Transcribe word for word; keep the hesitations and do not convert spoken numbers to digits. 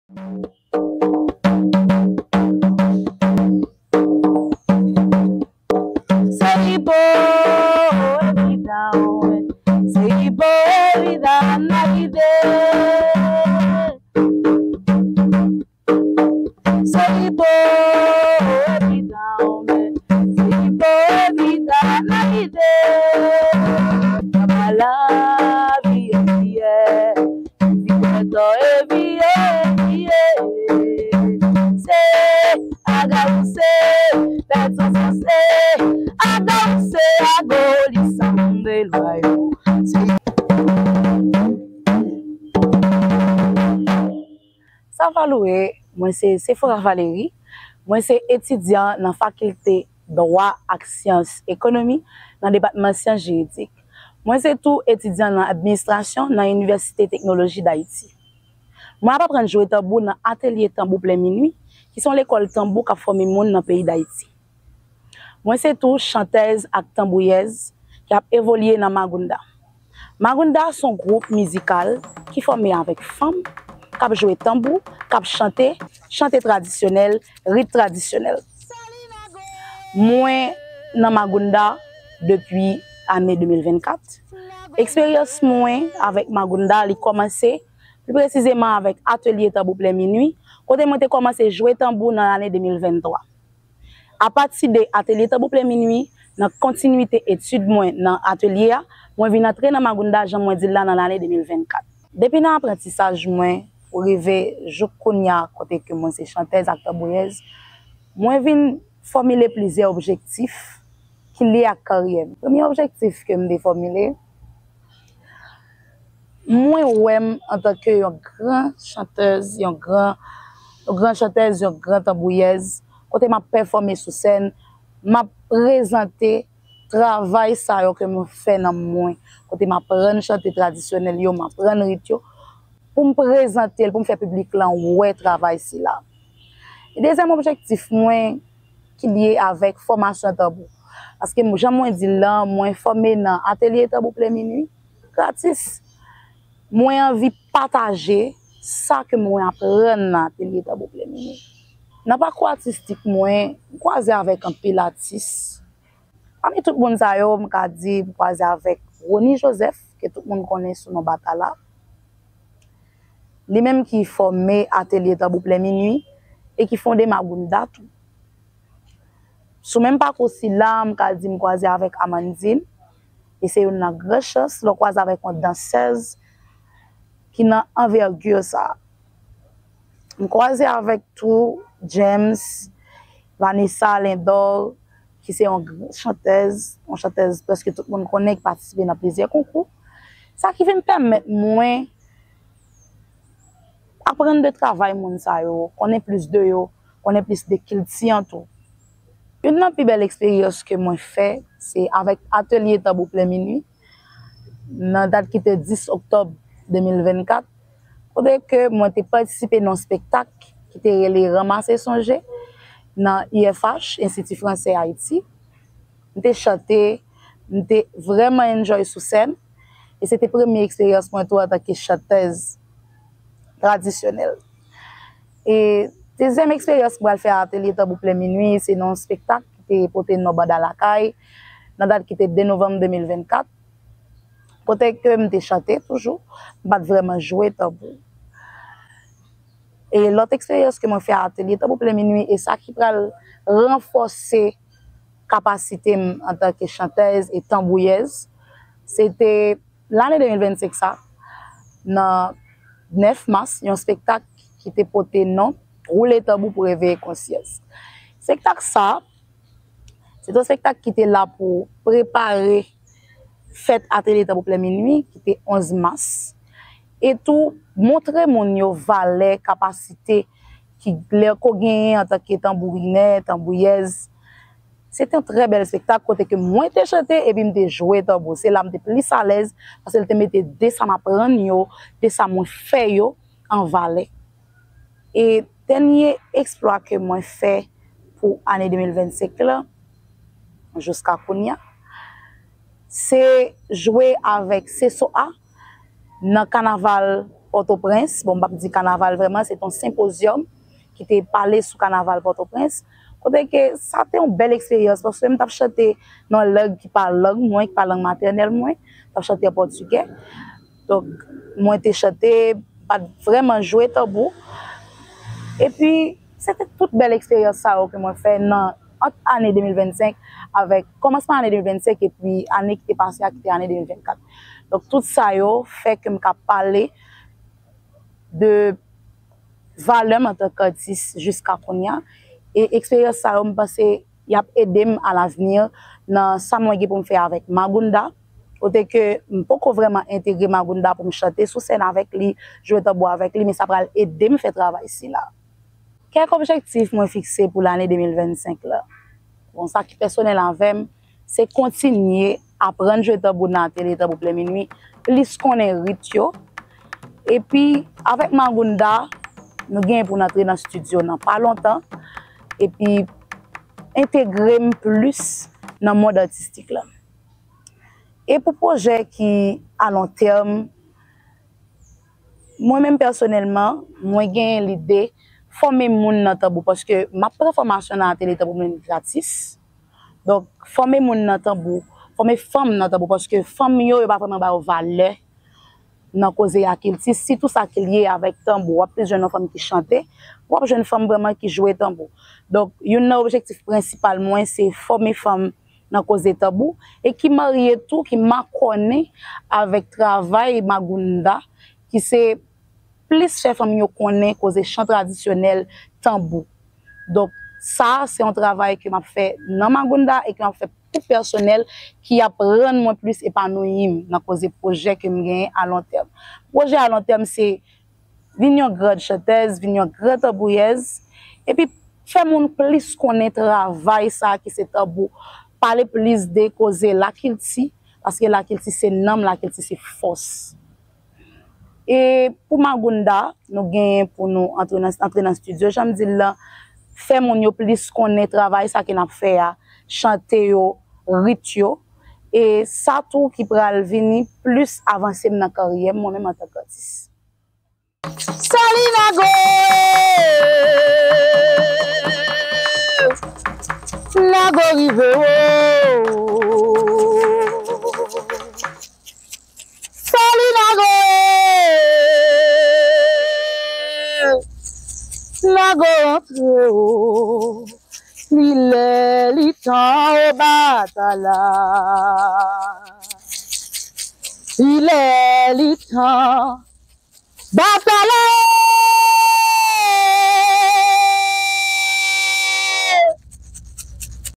Se Ibo Evida, wi. Se Ibo Evida n ap kite. Se Ibo Evida, wi. Se Ibo Evida n ap kite. Papa lavi e fiyè. Epi kòtò epi yo epi ye. Se Agaouse, pèt san sanse. Agaouse, Ago, li sanble lwa yo. Se Sa va louwe, mwen se Sephora Valery, mwen se etidyan nan fakilte Dwa ak Syans Ekonomi nan depatman Syans Jiridik. Mwen se tou etidyan nan administrasyon nan Inivèsite Teknoloji Dayiti. Mwen ap aprann jwe tanbou nan Atelye Tanbou Plen Minwi, ki se yon lekòl tanbou k ap fòme moun nan peyi Dayiti. Mwen se tou chantèz ak tanbouyèz ki ap evolye nan Magounda. Magounda se yon gwoup mizikal ki fòme avèk fanm k ap jwe tanbou, k ap chante, chante tradisyonèl, rit tradisyonèl. Mwen nan Magounda depi ane de mil vennkat. Eksperyans mwen avèk Magounda, li kòmanse pli presizeman avèk Atelye Tanbou Plen Minwi, kote mwen te kòmanse jwe tanbou nan lane de mil venntwa. Apati de Atelye Tanbou Plen Minwi, nan kontinwite etid mwen nan atelye a, mwen vin antre nan Magounda, jan mwen di l la, nan lane de mil vennkat. Depi nan aprantisaj mwen pou rive jouk kounye a, kote ke mwen se chantèz ak tanbouyèz, mwen vin fòmile plizyè objektif ki lye ak karyè m. Premye objektif ke m te fòmile, mwen wè m antanke yon gran chantèz, yon gran, yon gran chantèz, yon gran tanbouyèz, kote m ap pèfòme sou sèn, m ap prezante travay sa yo ke mwen fè nan mwen, kote m aprann chante tradisyonèl yo, m aprann rit yo, pou m prezante l, pou m fè piblik lan wè travay sila. E dezyèm objektif mwen ki lye avèk fòmasyon tanbou. Paske m, jan mwen di l lan, mwen fòme nan Atelye Tanbou Plen Minwi, gratis. Mwen anvi pataje sa ke mwen aprann nan Atelye Tanbou Plen Minwi. Nan pakou atistik mwen, m kwaze avèk anpil atis. Pami tout moun sa yo, m ka di m kwaze avèk Rony Joseph, ke tout moun konnen sou non Batala. Li menm ki fòme Atelye Tanbou Plen Minwi e ki fonde Magounda tou. Sou menm pakou sila, m ka di m kwaze avèk Amandine, e se youn nan gran chans lè w kwaze avèk yon dansèz ki nan anvègi sa. M kwaze avèk tou James, Vanessa Lindor, ki se yon gr-, chantèz, yon chantèz prèske tout moun konnen, ki patisipe nan plizyè konkou. Sa ki vin pèmèt mwen aprann de travay moun sa yo, konnen plis de yo, konnen plis de kilti an tou. Youn nan pi bèl eksperyans ke mwen fè, se avèk Atelye Tanbou Plen Minwi, nan dat ki te dis oktòb de mil vennkat, kote ke mwen te patisipe nan yon espektak ki te rele Ranmase Sonje nan I F H, Enstiti Fransè Ayiti. M te chante, m te vrèman enjoy sou sèn, e se te premye eksperyans mwen tou antanke chantèz tradisyonèl. E dezyèm eksperyans mwen al fè Atelye Tanbou Plen Minwi, se nan yon espektak ki te pote non Banda Lakay, nan dat ki te de novanm de mil vennkat, kote ke m te chante toujou, m pa t vrèman jwe tanbou. E lòt eksperyans ke mwen fè Atelye Tanbou Plen Minwi, e sa ki pral ranfòse kapasite m antanke chantèz e tanbouyèz, se te lane de mil vennsenk sa, nan nèf mas, yon espektak ki te pote non Woule tanbou pou reveye konsyans. Espektak sa, se te yon espektak ki te la pou prepare fèt Atelye Tanbou Plen Minwi, ki te onz mas, e tou montre moun yo valè, kapasite ki Lerco genyen antanke tanbourinè, tanbouyèz. Se te yon trè bèl espektak kote ke mwen te chante epi m te jwe tanbou. Se la m te plis alèz paske l te mete de sa m aprann yo, de sa mwen fè yo an valè. E dènye eksplwa ke mwen fè pou ane de mil vennsenk lan, jiska kounye a, se jwe avèk Sesoa nan kanaval Pòtoprens, bon, m p ap di kanaval vrèman, se te yon senpozyòm ki te pale sou kanaval Pòtoprens. Kote ke sa te yon bèl eksperyans, paske m t ap chante nan lang ki pa lang mwen, ki pa lang matènèl mwen, m t ap chante an pòtigè. Donk, mwen te chante, m pa t vrèman jwe tanbou. Epi, se te tout bèl eksperyans sa yo ke mwen fè nan, ant ane de mil vennsenk avèk, kòmansman ane de mil vennsenk epi ane ki te pase a, ki te ane de mil vennkat. Donk, tout sa yo fè ke m ka pale de valè m antanke atis jiska kounye a. E eksperyans sa yo, m panse, y ap ede m alavni nan sa mwen gen pou m fè avèk Magounda. Kote ke m poko vrèman entegre Magounda pou m chante sou sèn avèk li, jwe tanbou avèk li, men sa pral ede m fè travay sila. Kèk objektif mwen fikse pou lane de mil vennsenk la. Bon, sa ki pèsonèl avè m, se kontinye aprann jwe tanbou nan Atelier Tanbou Plen Minwi, plis konnen rit yo. Epi, avèk Magounda, nou genyen pou n antre nan estidyo nan pa lontan. Epi, entegre m plis nan mond atistik la. E pou pwojè ki a lon tèm, mwen menm pèsonèlman, mwen gen lide fòme moun nan tanbou, paske m ap pran fòmasyon nan Atelier Tanbou Plen Minwi gratis. Donk, fòme moun nan tanbou, fòme fanm nan tanbou, paske fanm yo, yo pa vrèman ba yo valè nan koze lakilti, sitou sa ki lye avèk tanbou. W ap plis jwenn yon fanm ki chante, w ap jwenn fanm vrèman ki jwe tanbou. Donk, youn nan objektif prensipal mwen, se fòme fanm nan koze tanbou, e ki marye tou, ki makònen avèk travay Magounda, ki se plis fè fanm yo konnen koze chan tradisyonèl tanbou. Donk, sa, se yon travay ke m ap fè nan Magounda e ke m ap fè pou pèsonèl ki ap rann mwen plis epanouyi m nan koze pwojè ke m genyen a lon tèm. Pwojè a lon tèm se vin yon gran chantèz, vin yon gran tanbouyèz, epi fè moun plis konnen travay sa ki se tanbou, pale plis de koze lakilti, paske lakilti se nanm, lakilti se fòs. E pou Magounda, nou genyen pou nou antre nan, antre nan estidyo, jan m di l lan, fè moun yo plis konnen travay sa ke n ap fè a, chante yo, rit yo, e sa tou ki pral vini plis avanse m nan karyè m, mwen menm antanke atis. Solinago, Nago rive o. Solinago, Nago antre o. Li lè, li tan o batay la. Li lè, li tan